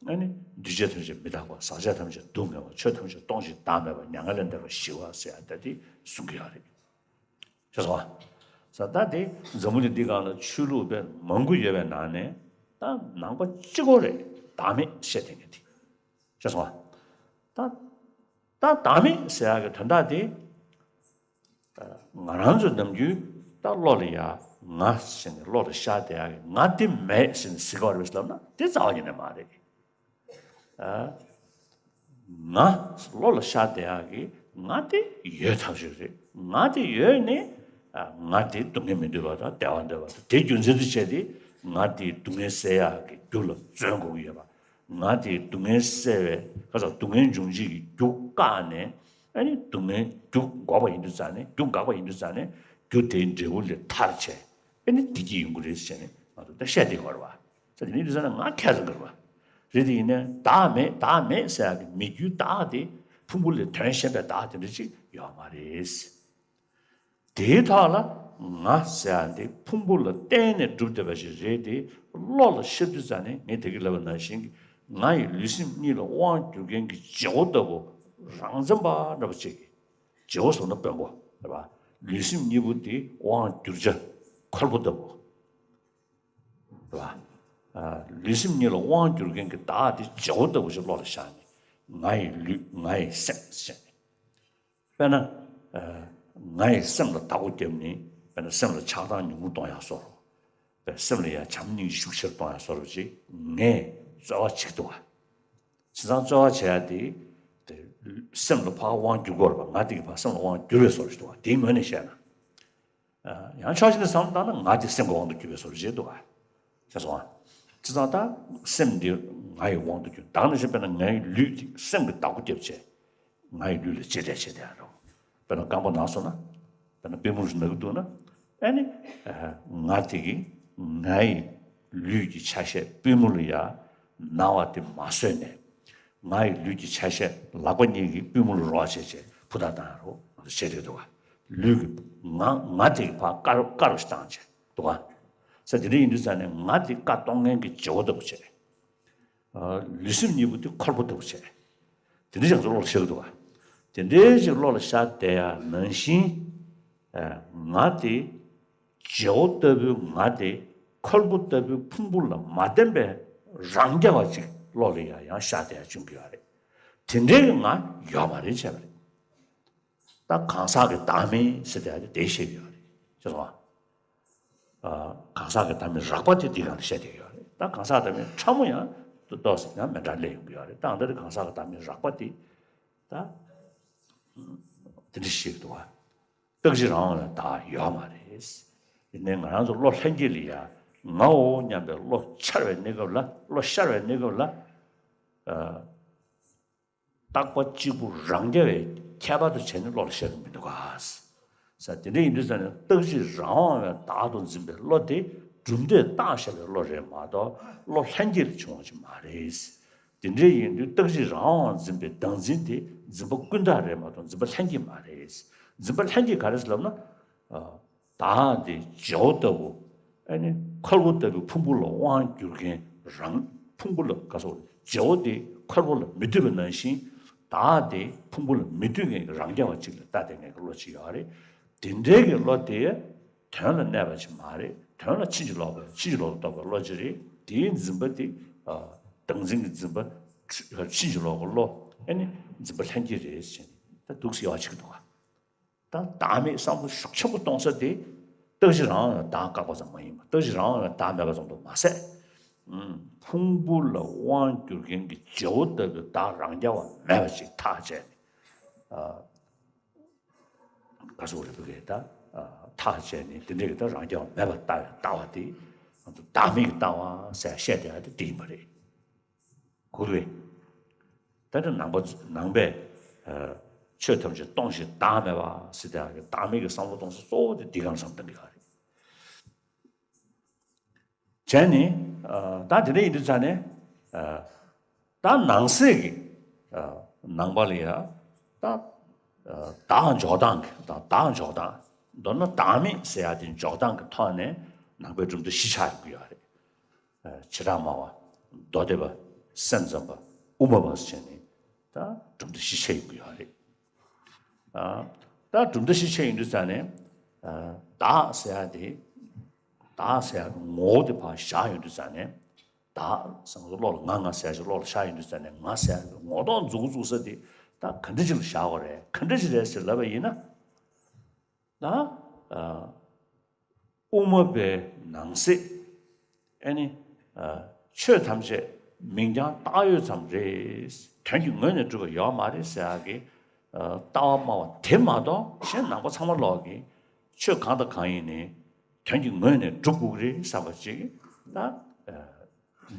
ཨ་ནི་འདུས་བྱས་ཐམས་ཅད་མི་རྟག་པ། ཟག་བཅས་ཐམས་ཅད་སྡུག་བསྔལ་བ། ཆོས་ཐམས་ཅད་སྟོང་ཞིང་བདག་མེད་པ། མྱ་ངན་ལས་འདས་པ་ཞི་བ་ཟེར་ཡ་ད་དེ་གསུང་གི་ཡོད་རེད། ཤེས་སོང་ཨ། ས་ད་དེ་འཛམ་བུ་གླིང་འདི་སྒང་ལ་ཆོས་ལུགས་དཔེ་མང་པོ་ཡོད་པའི་ནང་ནས་ད་ནང་པ་གཅིག་པོ་རེད། བདག་མེད་བཤད་མཁན་དེ། ཤེས་སོང་ཨ། ད་ད་བདག་མེད་ཟེར་ཡག་གི་དོན་དག་དེ་ང་རང་ཚོ་ནམ་རྒྱུན་ད་བློ་ལ་ཡ་ང་ཟེར་ནས་བློ་ལ་ཤར་བསྡད་ཡག་གི་ང་དེ་མེད་ཟེར་ནས་ཟེར་གི་ཡོད་རེད་ལབ་ན་དེ་རྩ་བ་ཉིད་ནས་མ་རེད། ང་བློ་ལ་ཤར་བསྡད་ཡག་གི་ང་དེ་ཡོད་ཐག་ཆོད་རེད། ང་དེ་ཡོད་ནས་ང་དེ་སྡུག་བསྔལ་མི་འདོད་པ་དང་བདེ་བ་འདོད་པ་དང་། དེ་རྒྱུ་མཚན་དུ་བྱས་ཏེ་ང་དེའི་སྡུག་བསྔལ་སེལ་ཡག་གི་རྒྱུ་ལ་བརྩོན་དགོས་ཀྱི་ཡོད་པ། ང་དེའི་སྡུག་བསྔལ་སེལ་བའི་ཁ་ཚ་སྡུག་བསྔལ་འབྱུང་བྱེད་ཀྱི་རྒྱུ་བཀག་ནས་ཨ་ནི་སྡུག་བསྔལ་རྒྱུ་འགོག་པ་ཡིན་དུས་ཙང་ནས་རྒྱུ་འགག་པ་ཡིན་དུས་ཙང་ནས་རྒྱུ་དེའི་འབྲས་བུ་ལས་ཐར་བྱས་ཨ་ནི་བདེ་སྐྱིད་ཡོང་གི་རེད་ཟེར་ནས་ང་ཚོ་ད་བཤད་བསྡད་ཡོད་རེད་བ། ས་དེ་ནི་འདི་ས་ན་ང་ཁས་བླངས་དགོས་རེད་བ། རེད་དེ་ཡིན་ནའི་བདག་མེད་བདག་མེད་ཟེར་ཡག་གི་མི་རྒྱུའི་བདག་དེ་ཕུང་པོ་ལས་དོན་གཞན་པའི་བདག་དེ་འདྲ་ཅིག་ཡོད་མ་རེད། དེའི་ཐོག་ལ་ང་ཟེར་ཡག་འདི་ཕུང་པོ་ལ་བརྟེན་ནས་གྲུབ་བསྡད་པ་ཞིག་རེད་དེ། བློ་ལ་ཤར་དུས་ཙང་ནས་ངས་དེ་གི་ལབ་པ་ནང་བཞིན་གྱི་ང་ཡི་ལུས་སེམས་གཉིས་ལ་དབང་བསྒྱུར་མཁན་གྱི་བྱེད་པོ་ལྟ་བུ་རང་མཚན་པ་འདྲ་པོ་ཅིག་གི་བྱེད་པོ་ཟེར་ན་དཔོན་པོ་རེད་བ། ལུས་སེམས་གཉིས་པོ་དེ་དབང་བསྒྱུར་བྱ་ཁོལ་པོ་ལྟ་བུ། རེད་བ། ལུས་སེམས་གཉིས་ལ་དབང་བསྒྱུར་མཁན་གྱི་བདག་དེ་བྱེད་པོ་ལྟ་བུ་ཞིག་བློ་ལ་ཤར་ནས་ང་ཡི་ལུས་ང་ཡི་སེམས་ཟེར་ནས། དཔེར་ན། ང་ཡི་སེམས་ལ་བདག་པོ་བརྒྱབ་ནས་དཔེར་ན་སེམས་ལ་ཆགས་སྡང་ཉོན་མོངས་གཏོང་ཡག་བཟོ་འདྲ། དཔེར་སེམས་ལ་ཡང་བྱམས་སྙིང་རྗེ་ཤུགས་ཆེར་གཏོང་ཡག་བཟོ་འདྲ་ཅིག་ངས་རྩོལ་བ་བྱེད་ཀྱི་འདུག་བ། བྱས་ཙང་རྩོལ་བ་བྱེད་ཡག་དེ། དེ་སེམས་ལ་ཕར་དབང་བསྒྱུར་དགོས་རེད་པ། ང་དེ་གིས་ཕར་སེམས་ལ་དབང་བསྒྱུར་བའི་བཟོ་འདྲ་ཞིག་འདུག་བ། དེའི་ངོས་ནས་བཤད་ན། ཡང་ཕྱོགས་གཅིག་ནས་བསམ་བློ་བཏང་ན་ང་དེ་སེམས་ཀྱི་དབང་དུ་གྱུར་པའི་བཟོ་འདྲ་ཞིག་འདུག་བ། ཤེས་སོང་ང་། བྱས་ཙང་ད་སེམས་འདི་ང་ཡི་དབང་དུ་གྱུར། བདག་ནང་བཞིན་དཔེར་ན་ངའི་ལུས་འདི་སེམས་ཀྱི་བདག་པོ་བརྒྱབ་བྱས། ང་ཡི་ལུས་ལ་གཅེས་སྤྲས་བྱེད་བསྡད་ཡག་འདྲ་བོ། དཔེར་ན་རྐང་པ་ན་སོང་ན། དཔེར་ན་པུས་མོ་རུ་ན་གི་འདུག་ན། ཨ་ནི། ང་དེ་གིས་ང་ཡི་ལུས་ཀྱི་ཆ་ཤས་པུས་མོ་ལ་ཡ་ན་བ་དེ་མ་བཟོད་ནས། ང་ཡི་ལུས་ཀྱི་ཆ་ཤས་ལག་པ་གཉིས་ཀྱིས་པུས་མོ་ལ་རོགས་བྱས་བྱས་ཕུ་ཐག་བཏང་ཡག་རོ་བྱེད་བསྡད་འདུག་བ། ལུས་ཀྱི་ང་ང་དེ་གིས་ཕར་དཀར་དཀར་རུ་ཞིག་བཏང་བྱས་འདུག་བ། ས་དེ་འདྲ་ཡིན་དུས་ཙང་ནས་ང་དེ་བཀའ་གཏོང་མཁན་གྱི་བྱེད་པོ་ལྟ་བུ་བྱས། ལུས་སེམས་གཉིས་པོ་དེ་ཁོལ་པོ་ལྟ་བུ་བྱས། དེ་འདྲ་ཞིག་ང་ཚོ་བློ་ལ་ཤར་གི་འདུག་བ། དེ་འདྲའི་ཞིག་བློ་ལ་ཤར་བསྡད་ཡག་ནང་བཞིན། ང་དེ་བྱེད་པོ་ལྟ་བུའི་ང་དེ་ཁོལ་པོ་ལྟ་བུའི་ཕུང་པོ་ལ་མ་བརྟེན་པའི་རང་རྐྱ་བ་ཅིག་བློ་ལ་ཡང་ཡང་ཤར་བསྡད་ཡག་བྱུང་གི་ཡོད་རེད། དེ་འདྲའི་གི་ང་ཡོད་མ་རེད་བྱས་པ་རེད། ད་གང་ཟག་གི་བདག་མེད་ཟེར་བསྡད་ཡག་དེ་དེ་བཤད་ཀྱི་ཡོད་རེད། ཤེས་སོང་ང་། གང་ཟག་གི་བདག་མེད་རགས་པ་དེ་འདི་སྒང་ལ་བཤད་བསྡད་ཡོད་རེད། ད་གང་ཟག་བདག་མེད་ཕྲ་མོ་ཡང་ཏོག་ཙམ་ཡང་མི་འདྲ་སླེབས་ཡོང་གི་ཡོད་རེད། ད་ཨ་ད་དེ་གང་ཟག་གི་བདག་མེད་རགས་པ་དེ་ད་དེ་འདྲ་ཞིག་འདུག་བ། རྟག་གཅིག་རང་དབང་བའི་བདག་ཡོད་མ་རེད། ཡིན་ནའི་ང་རང་ཚོ་བློ་ལྷན་སྐྱེས་ལ་ཡ་ངའོ་སྙམ་པའི་བློ་འཆར་བའི་གནས་སྐབས་ལ་བློ་ཤར་བའི་གནས་སྐབས་ལ། རྟག་པ་གཅིག་པུ་རང་རྐྱ་བའི་ཁྱད་པར་དུ་བྱས་ནས་བློ་ལ་ཤར་གྱི་མི་འདུག་ག་ས་དེ་འདྲ་ཡིན་དུས་ཙང་ནས་རྟག་གཅིག་རང་དབང་བའི་བདག་ཏུ་འཛིན་པའི་བློ་དེ་གྲུབ་མཐས་བཏགས་བཞག་པའི་བློ་རེད་མ་གཏོགས་བློ་ལྷན་སྐྱེས་ལས་བྱུང་བ་ཅིག་མ་རེད། དེ་འདྲ་ཡིན་དུས་རྟག་གཅིག་རང་དབང་འཛིན་པའི་བདག་འཛིན་དེ་འཛིན་པ་ཀུན་བཏགས་རེད་མ་གཏོགས་འཛིན་པ་ལྷན་སྐྱེས་མ་རེད། འཛིན་པ་ལྷན་སྐྱེས་ག་རེ་ཟེར་ལབ་ན། བདག་དེ་བྱེ་བ་ལྟ་བུ། ཨ་ནི་ཁོལ་པོ་ལྟ་བུའི་ཕུང་པོ་ལ་དབང་བསྒྱུར་མཁན་རང་ཕུང་པོ་ལ་ག་སོགས་བྱེ་བ་དེ་ཁོལ་པོ་ལ་མི་ལྟོས་པ་ནང་བཞིན། བདག་དེ་ཕུང་པོ་ལ་མི་ལྟོས་མཁན་གྱི་རང་རྐྱ་བ་གཅིག་ལ་ལྟ་བསྡད་མཁན་གྱི་བློ་གཅིག་ཡོད་རེད། དེ་འདྲའི་གི་བློ་དེ་དོན་ལ་གནས་པ་ཅིག་མ་རེད། དོན་ལ་ཕྱིན་ཅི་ལོག་པ། ཕྱིན་ཅི་ལོག་ཏུ་རྟོགས་པའི་བློ་ཅིག་རེད། དེའི་འཛིན་པ་དེ་བདག་འཛིན་གྱི་འཛིན་པ་ཕྱིན་ཅི་ལོག་གི་བློ། ཨ་ནི་འཛིན་པ་ལྷན་སྐྱེས་རེད་ཟེར་ནས་ད་འདུག་སེ་ཡོད་ཅིག་འདུག་ག་ད་བདག་མེད་བསམ་བློ་ཤུགས་ཆེན་པོ་གཏོང་ས་དེ་ལྟ་གཞི་རང་ལ་བདག་བཀག་པ་ཙམ་མ་ཡིན་པར་ལྟ་གཞི་རང་ལ་བདག་མེད་པ་ཙམ་དུ་མ་ཟད། ཨུམ། ཕུང་པོ་ལ་དབང་བསྒྱུར་མཁན་གྱི་བྱེ་བ་ལྟ་བུའི་བདག་རང་རྐྱ་བ་མེད་པ་ཅིག་ཐག་བཅད་ནས། ཨ། ག་སོགས་རེ་བུ་གས་ད། ཨ། ཐག་བཅད་ནས་དེ་འདྲའི་གི་ད་རང་རྐྱ་བ་མེད་པར་ལྟ་བའི་ལྟ་བ་དེ་ང་ཚོ་བདག་མེད་ཀྱི་ལྟ་བ་ཟེར་བཤད་བསྡད་ཡ་དེ་དེ་ཡིན་པ་རེད། གོ་རེད། ད་ནི་ནང་པ་ནང་པས། ཨ། ཆོས་ཐམས་ཅད་སྟོང་ཞིང་བདག་མེད་པ་ཟེར་ཏེ་བདག་མེད་ཀྱི་བསམ་བློ་གཏོང་ས་གཙོ་བོ་དེ་འདི་གང་བསམ་བཏང་གི་ཡོད་རེད། བྱས་ནས། ཨ། ད་དེ་འདྲ་ཡིན་དུས་ཙང་ནས། ཨ། ད་ནང་གསེས་ཀྱི། ཨ། ནང་པ་ལ་ཡ། ད། ཨ། བདག་འཇོག་སྟངས་ཀྱི་དང་བདག་འཇོག་སྟངས། མདོར་ན་བདག་མེད་ཟེར་ཡ་དེ་འཇོག་སྟངས་ཀྱི་ཐོག་ནས་ནང་པའི་གྲུབ་མཐའ་བཞི་ཆགས་ཡོང་གི་ཡོད་རེད། བྱེ་བྲག་སྨྲ་བ། མདོ་སྡེ་པ། སེམས་ཙམ་པ། དབུ་མ་པ་ཟེར་ནས་ད་གྲུབ་མཐའ་བཞི་ཆགས་ཡོང་གི་ཡོད་རེད། ཨ། ད་གྲུབ་མཐའ་བཞི་ཆགས་ཡོང་དུས་ཙང་ནས། ཨ། བདག་ཟེར་ཡ་དེ། བདག་ཟེར་ཡ་གི་ངོ་བོ་དེ་ཕར་བཞག་ཡོང་དུས་ཙང་ནས། བདག་ཟེར་ང་ཚོ་བློ་ལ་ང་ང་ཟེར་ཡ་ཞིག་བློ་ལ་བཞག་ཡོང་དུས་ཙང་ནས་ང་ཟེར་ཡ་གི་ངོ་ཐོག་མཛུབ་གུ་བཙུགས་ས་དེ་ད་ག་འདྲ་ཅིག་ལ་བཞག་དགོས་རེད། ག་འདྲ་ཅིག་རེད་ཟེར་ལབ་པ་ཡིན་ན། ད། ཨ། དབུ་མ་པའི་ནང་གསེས། ཨ་ནི། ཨ། ཆོས་ཐམས་ཅད་མིང་རྐྱང་བཏགས་ཡོད་ཙམ་རེད། དོན་གྱི་ངོས་ནས་གྲུབ་པ་ཡོད་མ་རེད་ཟེར་ཡག་གི། ཨ། ལྟ་བ་སྨྲ་བ་དེ་མ་གཏོགས་གཞན་ནང་པ་ཚང་མ་ལོག་གི་ཆོས་གང་དང་གང་ཡིན་ནའི་དོན་གྱི་ངོས་ནས་གྲུབ་དགོས་ཀྱི་རེད་བསམ་པ་ཅིག་ད། ཨ།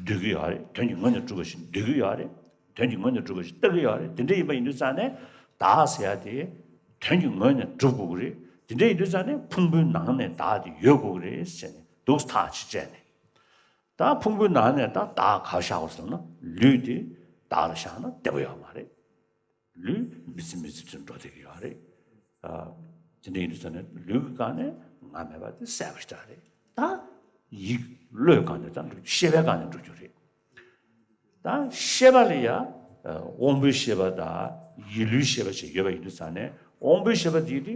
འདོད་ཀྱི་ཡོད་རེད། དོན་གྱི་ངོས་ནས་གྲུབ་པ་ཞིག་འདོད་ཀྱི་ཡོད་རེད། དོན་གྱི་ངོས་ནས་གྲུབ་པ་ཞིག་ལྟ་གི་ཡོད་རེད། དེ་འདྲ་ཡིན་པ་ཡིན་དུས་ཙང་ནས་བདག་ཟེར་ཡ་དེ་དོན་གྱི་ངོས་ནས་གྲུབ་དགོས་ཀྱི་རེད། དེ་འདྲ་ཡིན་དུས་ཙང་ནས་ཕུང་པོའི་ནང་ནས་བདག་དེ་ཡོད་དགོས་ཀྱི་རེད་ཟེར་ནས་འདུག་ཐག་ཆོད་བྱས་ནས། ད་ཕུང་པོའི་ནང་ནས་ད་བདག་ག་བཞག་དགོས་ཟེར་ན་ལུས་དེ་བདག་ལ་བཞག་ན་བདེ་པོ་ཡོད་མ་རེད། ལུས་མི་ཚེ་མི་ཚེ་དུ་འགྲོ་བསྡད་ཀྱི་ཡོད་རེད། ཨ། དེ་འདྲ་ཡིན་དུས་ཙང་ནས་ལུས་ཀྱི་སྒང་ནས་ང་མེད་པ་དེ་གསལ་པོ་ཞེ་དྲག་རེད། ད་ཡིད་བློའི་སྒང་ནས་ད་འགྲོ་རྒྱུ་ཤེས་པའི་སྒང་ནས་འགྲོ་རྒྱུ་རེད། ད་ཤེས་པ་ལ་ཡ། ཨ། དབང་པོའི་ཤེས་པ་དང་ཡིད་བློའི་ཤེས་པ་ཞིག་ཡོད་པ་ཡིན་དུས་ཙང་ནས་དབང་པོའི་ཤེས་པ་དེ་དེ་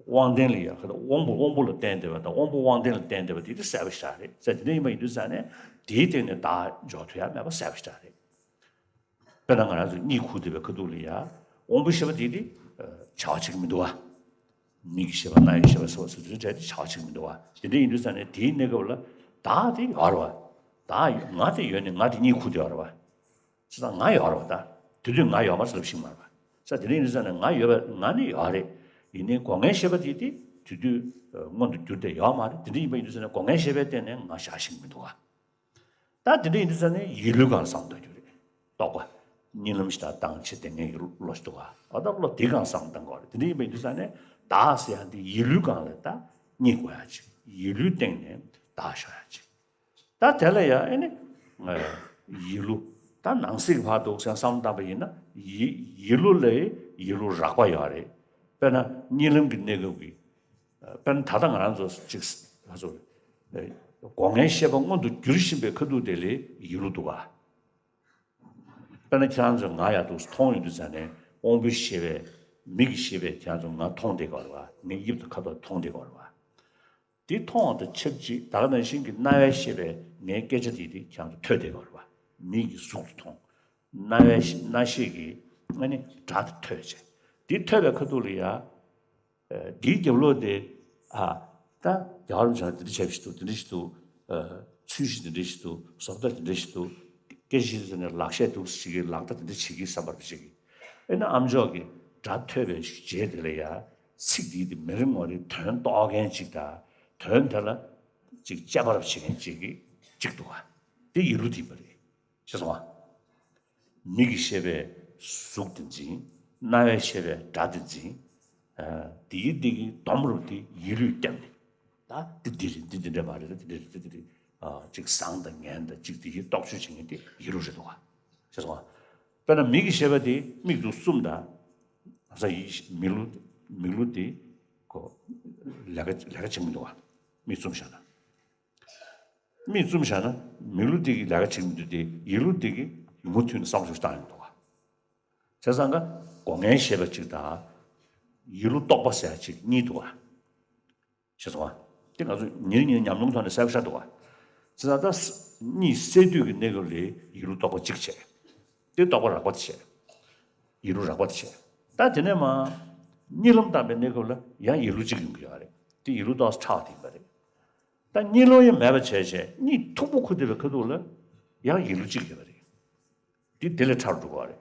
དབང་ལྡན་ལ་ཡ། དབང་པོ་དབང་པོ་ལ་བརྟེན་བསྡད་པ་དང་དབང་པོ་དབང་ལྡན་ལ་བརྟེན་བསྡད་པ་དེ་དེ་གསལ་པོ་ཞེ་དྲག་རེད། ས་དེ་འདྲ་ཡིན་པ་ཡིན་དུས་ཙང་ནས་དེའི་སྟེང་ནས་བདག་འཇོག་ཐུབ་ཡ་མེད་པ་གསལ་པོ་ཞེ་དྲག་རེད། དཔེར་ན་ང་རང་ཚོ་གཉིད་ཁུག་བསྡད་པའི་ཁ་ཐུག་ལ་ཡ། དབང་པོའི་ཤེས་པ་དེ་དེ། བྱ་བ་བྱེད་ཀྱི་མི་འདུག་བ། མིག་གི་ཤེས་པ་རྣ་བའི་ཤེས་པ་ཟེར་བ་སོ་སོའི་གྲས་དེ་བྱ་བ་བྱེད་ཀྱི་མི་འདུག་བ། དེ་འདྲ་ཡིན་དུས་ཙང་ནས་དེའི་གནས་སྐབས་ལ་བདག་དེ་ཡོད་རེད་བ། བདག་ང་དེ་ཡོད་ནས་ང་དེ་གཉིད་ཁུག་བསྡད་ཡོད་རེད་བ། བྱས་ཙང་ང་ཡོད་རེད་བ་ད། དེ་དུས་ང་ཡོད་མ་རེད་ཟེར་ལབ་ཤེས་ཀྱི་མ་རེད་བ། ས་དེ་འདྲ་ཡིན་དུས་ཙང་ནས་ང་ཡོད་པ་ང་ནི་ཡོད་རེད། ཡིན་ནའི་སྒོ་ལྔའི་ཤེས་པ་དེ་དེ་དེ་དུས་མངོན་དུ་གྱུར་ཏེ་ཡོད་མ་རེད། དེ་འདྲ་ཡིན་པ་ཡིན་དུས་ཙང་ནས་སྒོ་ལྔའི་ཤེས་པའི་སྟེང་ནས་ང་བཞག་ཤེས་ཀྱི་མི་འདུག་བ། ད་དེ་འདྲ་ཡིན་དུས་ཙང་ནས་ཡིད་བློའི་སྒང་བསམ་བཏང་རྒྱུ་རེད། རྟོག་པ། གཉིད་ལམ་ཞིག་དང་ལྟ་བྱེད་དེ་ངེད་ཀྱི་བློ་ཞིག་འདུག་ག་ཨ་ད་བློ་དེའི་སྒང་བསམ་བཏང་དགོས་རེད། དེ་འདྲ་ཡིན་པ་ཡིན་དུས་ཙང་ནས་བདག་ཟེར་ཡ་འདི་ཡིད་བློའི་སྒང་ལ་ད་རྙེད་དགོས་ཡ་ཅིག་ཡིད་བློའི་སྟེང་ནས་བདག་ཤོར་ཡ་ཅིག་ད་དེ་ལ་ཡ་ཨེ་ནི། ཡིད་བློ། ད་ནང་གསེས་ཀྱི་བར་དུ་བསམ་བསམ་བཏང་པ་ཡིན་ན་ཡིད་ཡིད་བློ་ལ་ཡིད་བློ་རགས་པ་ཡོད་རེད། དཔེར་ན་གཉིད་ལམ་གྱི་གནས་སྐབས་ཀྱི། དཔེར་ན་ད་ལྟ་ང་རང་ཚོ་ཅིག་ང་ཚོ། སྒོ་ལྔའི་ཤེས་པ་མངོན་དུ་འགྱུར་བཞིན་པའི་ཁ་ཐུག་དེ་ལ་ཡིད་བློ་འདུག་ག་དཔེར་ན་ཁྱེད་རང་ཚོས་ང་ཡག་འདུག་མཐོང་ཡོང་དུས་ཙང་ནས་དབང་པོའི་ཤེས་པས་མིག་གི་ཤེས་པས་ཁྱེད་རང་ཚོ་ང་མཐོང་བསྡད་ཀྱི་ཡོད་རེད་བ། ངའི་དབྱིབས་དང་ཁ་དོག་མཐོང་བསྡད་ཀྱི་ཡོད་རེད་བ། དེ་མཐོང་བ་དང་ཆབས་ཅིག་ད་ག་ནང་བཞིན་གྱི་རྣ་བའི་ཤེས་པས་ངའི་སྐད་ཆ་དེ་དེ་ཁྱེད་རང་ཚོ་ཐོས་བསྡད་ཀྱི་ཡོད་རེད་བ། མིག་གིས་གཟུགས་དེ་མཐོང་། རྣ་བའི་ཤེས་རྣ་ཤེས་ཀྱིས་ཨ་ནི་སྒྲ་དེ་ཐོས་བྱས། དེ་ཐོས་པའི་ཁ་ཐུག་ལ་ཡ། འདིའི་རྒྱབ་ལོགས་དེ། ཨ། ད་རྒྱལ་བ་རིན་པོ་ཆེ་ལ་འདི་འདྲ་བྱས་པ་ཞིག་འདུག་འདི་འདྲ་ཞིག་འདུག་ཚུལ་བཞིན་འདི་འདྲ་ཞིག་འདུག་བཟོ་ལྟ་འདི་འདྲ་ཞིག་འདུག་སྐད་ཆ་བཤད་དུས་ནས་ལག་ཤེས་འདུག་ཟེར་གི་ལག་བརྡ་འདི་འདྲ་བྱེད་ཀྱི་བསམ་པ་འདྲ་བྱེད་ཀྱི། ཨེ་ན་ཨ་མཆོག་གིས་སྒྲ་ཐོས་པའི་རྗེས་དེ་ལ་ཡ། ཚིག་འདིའི་དེ་མི་རེ་ངོ་རེ་དོན་རྟོགས་མཁན་ཅིག་དང་། དོན་དེ་ལ་ཅིག་དཔྱད་པ་རབ་བྱེད་མཁན་ཅིག་གི་ཅིག་འདུག་ག་དེ་ཡིད་བློ་འདི་ཡིན་པ་རེད། ཤེས་སོང་ང་། མིག་གི་ཤེས་པས་གཟུགས་དེ་འཛིན། རྣ་བའི་ཤེས་པས་སྒྲ་དེ་འཛིན། ཨ། དེའི་སྟེང་གི་སྡོམ་རུབ་དེ་ཡིད་བློས་བཏབ་ནས། ད་འདི་འདི་རེད། འདི་འདི་འདྲ་མ་རེད། ད་འདི་འདྲ་རེད། ད་འདི་རེད། ཨ། ཅིག་བཟང་དང་ངན་དང་ཅིག་དེ་ཡི་རྟོག་དཔྱོད་བྱེད་མཁན་དེ་ཡིད་བློ་རེད་འདུག་ག་ཤེས་སོང་ང་། དཔེར་ན་མིག་གི་ཤེས་པ་དེ་མིག་ཏུ་གསུམ་དང་། ས་ཡི་མི་ལུ་ མིག་ལུ་དེ་ཁོ་ལས་ཀ་ལས་ཀ་བྱེད་མི་འདུག་བ། མིག་བཙུམ་བཞག་ན། མིག་བཙུམ་བཞག་ན་མིག་ལུ་དེ་གི་ལས་ཀ་བྱེད་མི་འདུག་དེ་ཡིད་ལུ་དེ་གི་མུ་མཐུད་ནས་བསམ་བློ་ཞིག་བཏང་ཡོང་འདུག་བ། བྱས་ཙང་ཀ་སྒོ་ལྔའི་ཤེས་པ་གཅིག་དང་། ཡིད་ལུ་རྟོག་པ་ཟེར་ཡ་གཅིག་གཉིས་འདུག་བ། ཤེས་སོང་ང་། དེ་ང་ཚོས་ཉིན་རེ་ཉིན་རེ་ཉམས་མྱོང་ཐོག་ནས་གསལ་པོ་ཤར་འདུག་བ། བྱས་ཙང་ད་གཉིད་སད་དུས་ཀྱི་གནས་སྐབས་ལ་ཡིད་ལུ་རྟོག་པ་གཅིག་བྱས། དེ་རྟོག་པ་རགས་པ་དེ་བྱས། ཡིད་ལུ་རགས་པ་དེ་བྱས། ད་དེ་ནས་མ། གཉིད་ལམ་བཏང་པའི་གནས་སྐབས་ལ་ཡང་ཡིད་ལུ་གཅིག་ཡོང་གི་ཡོད་རེད། དེ་ཡིད་ལུ་རྟོག་ཚ་དྲགས་པ་དེ་ཡིན་པ་རེད། ད་གཉིད་ལམ་ཡང་མེད་པ་བྱས་བྱས་གཉིད་མཐུག་པོ་ཁུག་བསྡད་པའི་ཁ་ཐུག་ལ་ཡང་ཡིད་ལུ་གཅིག་ཡོད་པ་རེད། འདི་དེ་ལས་ཕྲ་རུ་འགྲོ་གི་ཡོད་རེད།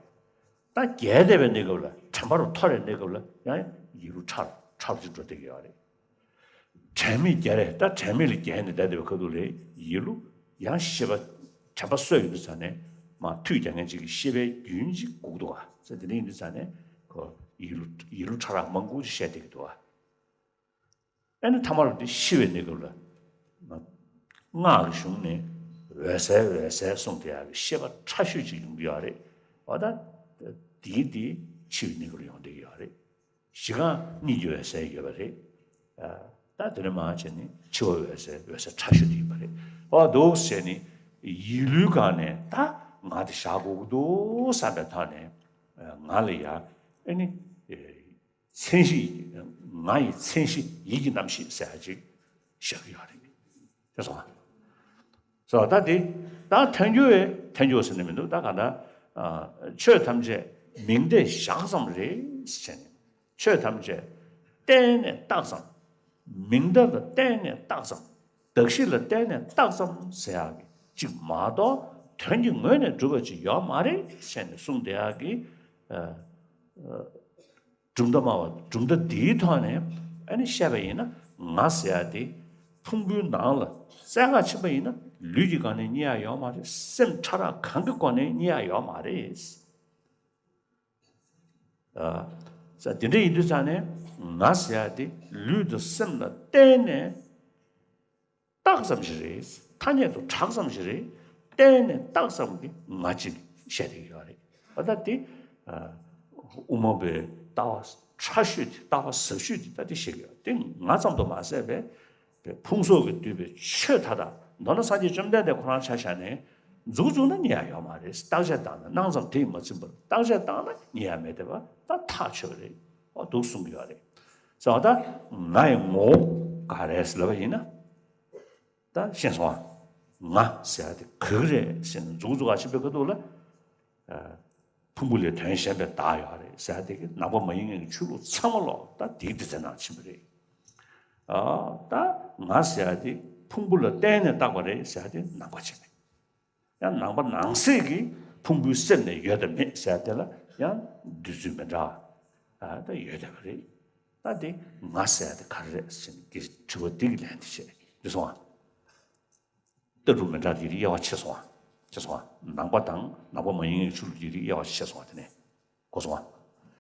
ད་རྒྱས་བསྡད་པའི་གནས་སྐབས་ལ་དྲན་པ་རུ་མཐོ་བའི་གནས་སྐབས་ལ་ཡང་ཡིད་ལུ་ཕྲ་རུ་ཕྲ་རུ་ཅིག་འགྲོ་བསྡད་ཀྱི་ཡོད་རེད། དྲན་མེད་རྒྱས་རེད། ད་དྲན་མེད་ལ་རྒྱས་ནས་བསྡད་བསྡད་པའི་ཁ་ཐུག་ལ་ཡིད་ལུ་ཡང་ཤེས་པ་དྲན་པ་གསོས་ཡོང་དུས་ཙ་ནས་མ་མཐུད་རྒྱག་མཁན་ཅིག་གི་ཤེས་པའི་རྒྱུན་ཅིག་འགུག་འདུག་ག་ཟེར། དེ་འདྲ་ཡིན་དུས་ཙ་ནས་ཁོ་ཡིད་ལུ་ཡིད་ལུ་ཕྲ་རགས་མང་པོ་ཅིག་བཤད་བསྡད་ཀྱི་འདུག་ག། ཨ་ནི་ཐ་མར་འདི་ཤི་བའི་གནས་སྐབས་ལ། སྔགས་ཀྱི་གཞུང་ནས་འོད་གསལ་འོད་གསལ་གསུངས་བསྡད་ཡག་གི་ཤེས་པ་ཕྲ་ཤོས་ཅིག་ཡོང་གི་ཡོད་རེད། འོ་ད། དེའི་དེ་འཆི་བའི་གནས་སྐབས་ལ་ཡོང་བསྡད་ཀྱི་ཡོད་རེད། གཞི་གང་གཉིད་ཀྱི་འོད་གསལ་ཡོད་པ་རེད། ད་དེ་ནས་མར་བྱས་ནས་འཆི་བ་འོད་གསལ་འོད་གསལ་ཕྲ་ཤོས་དེ་ཡིན་པ་རེད། འོ་འདུག་ཟེར་ནས་ཡིད་ལུས་སྒང་ནས་ད་ང་དེ་བཞག་དགོས་ཀྱི་འདུག་བསམ་པའི་ཐོག་ནས་ང་ལ་ཡ་ཨ་ནི། མཚན་གཞི། ང་ཡི་མཚན་གཞི་ཡིད་ཀྱི་རྣམ་ཤེས་ཟེར་ཡ་ཅིག་བཞག་གི་ཡོད་རེད། ཤེས་སོང་ང་། སོ་ད་དེ་ད་ཐལ་འགྱུར་བའི་ཐལ་འགྱུར་ཟེར་ནས་མི་འདུག་ད་ག་ད་ཆོས་ཐམས་ཅད་མིང་བརྡས་བཞག་ཙམ་རེད་ཟེར་ནས། ཆོས་ཐམས་ཅད་བརྟེན་ནས་བཏགས་ཙམ། མིང་བརྡ་ལ་བརྟེན་ནས་བཏགས་ཙམ། གདགས་གཞི་ལ་བརྟེན་ནས་བཏགས་ཙམ་ཟེར་ཡག་གི་ཅིག་མ་གཏོགས་དོན་གྱི་ངོས་ནས་གྲུབ་པ་ཅིག་ཡོད་མ་རེད་ཟེར་ནས་གསུངས་བསྡད་ཡག་གི། གྲུབ་མཐའ་སྨྲ་བ་གྲུབ་མཐའ་འདིའི་ཐོག་ནས་ཨ་ནི་བཤད་པ་ཡིན་ན་ང་ཟེར་ཡ་དེ་ཕུང་པོའི་ནང་ལ་རྩལ་ཁ་ཕྱིན་པ་ཡིན་ན་ལུས་ཀྱི་སྒང་ནས་རྙེད་ཡ་ཡོད་མ་རེད། སེམས་ཕྲ་རགས་གང་གི་སྒོ་ནས་རྙེད་ཡ་ཡོད་མ་རེད། ཨ། ས་དེ་འདྲ་ཡིན་དུས་ཙང་ནས་ང་ཟེར་ཡ་དེ་ལུས་དང་སེམས་ལ་བརྟེན་ནས། བཏགས་ཙམ་ཞིག་རེད། ཐ་སྙད་དུ་གྲགས་ཙམ་ཞིག་རེད། བརྟེན་ནས་བཏགས་ཙམ་གྱི་ང་ཅིག་བཤད་བསྡད་ཡོད་རེད། ཨ་ད་དེ། དབུ་མ་པའི་ལྟ་བ་ཕྲ་ཤོས་དེ་ལྟ་བ་ཟབ་ཤོས་དེ་ད་དེ་བཤད་ཀྱི་ཡོད། དེ་ང་ཙམ་དུ་མ་ཟད་པའི་ཕུང་སོགས་ཀྱིས་བསྡུས་པའི་ཆོས་མཐའ་དག་མདོར་ན་སངས་རྒྱས་བཅོམ་ལྡན་འདས་ཁོ་རང་ཆ་བཞག་ནས་མཛུབ་བཙུགས་ན་རྙེད་ཡ་ཡོད་མ་རེད། བརྟག་དཔྱད་བཏང་ན་སྣང་ཙམ་དེ་ཡིས་མ་ཚིམ་པར་བརྟག་དཔྱད་བཏང་ན་རྙེད་ཡ་མེད་བསྡད་པ་ད་ཐག་ཆོད་པ་རེད། ཨོ་འདུག་གསུང་གི་ཡོད་རེད། ཟེར་བ་ད་ང་ཡི་ངོ་བོ་ག་རེ་ཟེར་ལབ་པ་ཡིན་ན། ད་ཤེས་སོང་ང་། ང་ཟེར་ཡ་དེ་ག་གི་རེད་ཟེར་ནས་མཛུབ་གུ་འཛུགས་ག་ཕྱིན་པའི་ཁ་ཐུག་ལ། ཕུང་པོ་ལས་དོན་གཞན་པའི་བདག་ཡོད་རེད་ཟེར་ཡ་དེ་གི་ནང་པ་མ་ཡིན་མཁན་གྱི་ཆོས་ལུགས་ཚང་མ་ལོག་ད་དེའི་སྡེ་ཚན་ནང་ཕྱིན་པ་རེད། ཨ་ད་ང་ཟེར་ཡ་དེ་ཕུང་པོ་ལ་བརྟེན་ནས་བཏགས་པ་རེད་ཟེར་ཡ་དེ་ནང་པ་བྱས་ནས། ཡང་ནང་པ་ནང་གསེས་ཀྱི་ཕུང་པོའི་སེམས་ནས་ཡོད་དམ་མེད་ཟེར་ཡ་དེ་ལ་ཡང་འདོད་ཚུལ་མི་འདྲ་བ་ད་ཡོད་བསྡད་པ་རེད། ད་དེ་ང་ཟེར་ཡ་དེ་ག་རེ་རེད་ཟེར་ནས་དྲི་བ་འདི་གི་ལན་དེ་བྱས་འདི་སོང་ང་། ལྟ་གྲུབ་མི་འདྲ་དེ་རིགས་དབྱེ་བ་ཕྱེ་སོང་ང་། ཕྱེ་སོང་ང་། ནང་པ་དང་ནང་པ་མ་ཡིན་པའི་ཆོས་ལུགས་དེ་རིགས་དབྱེ་བ་ཕྱེ་སོང་ང་། དེ་ནས་གོ་སོང་ང་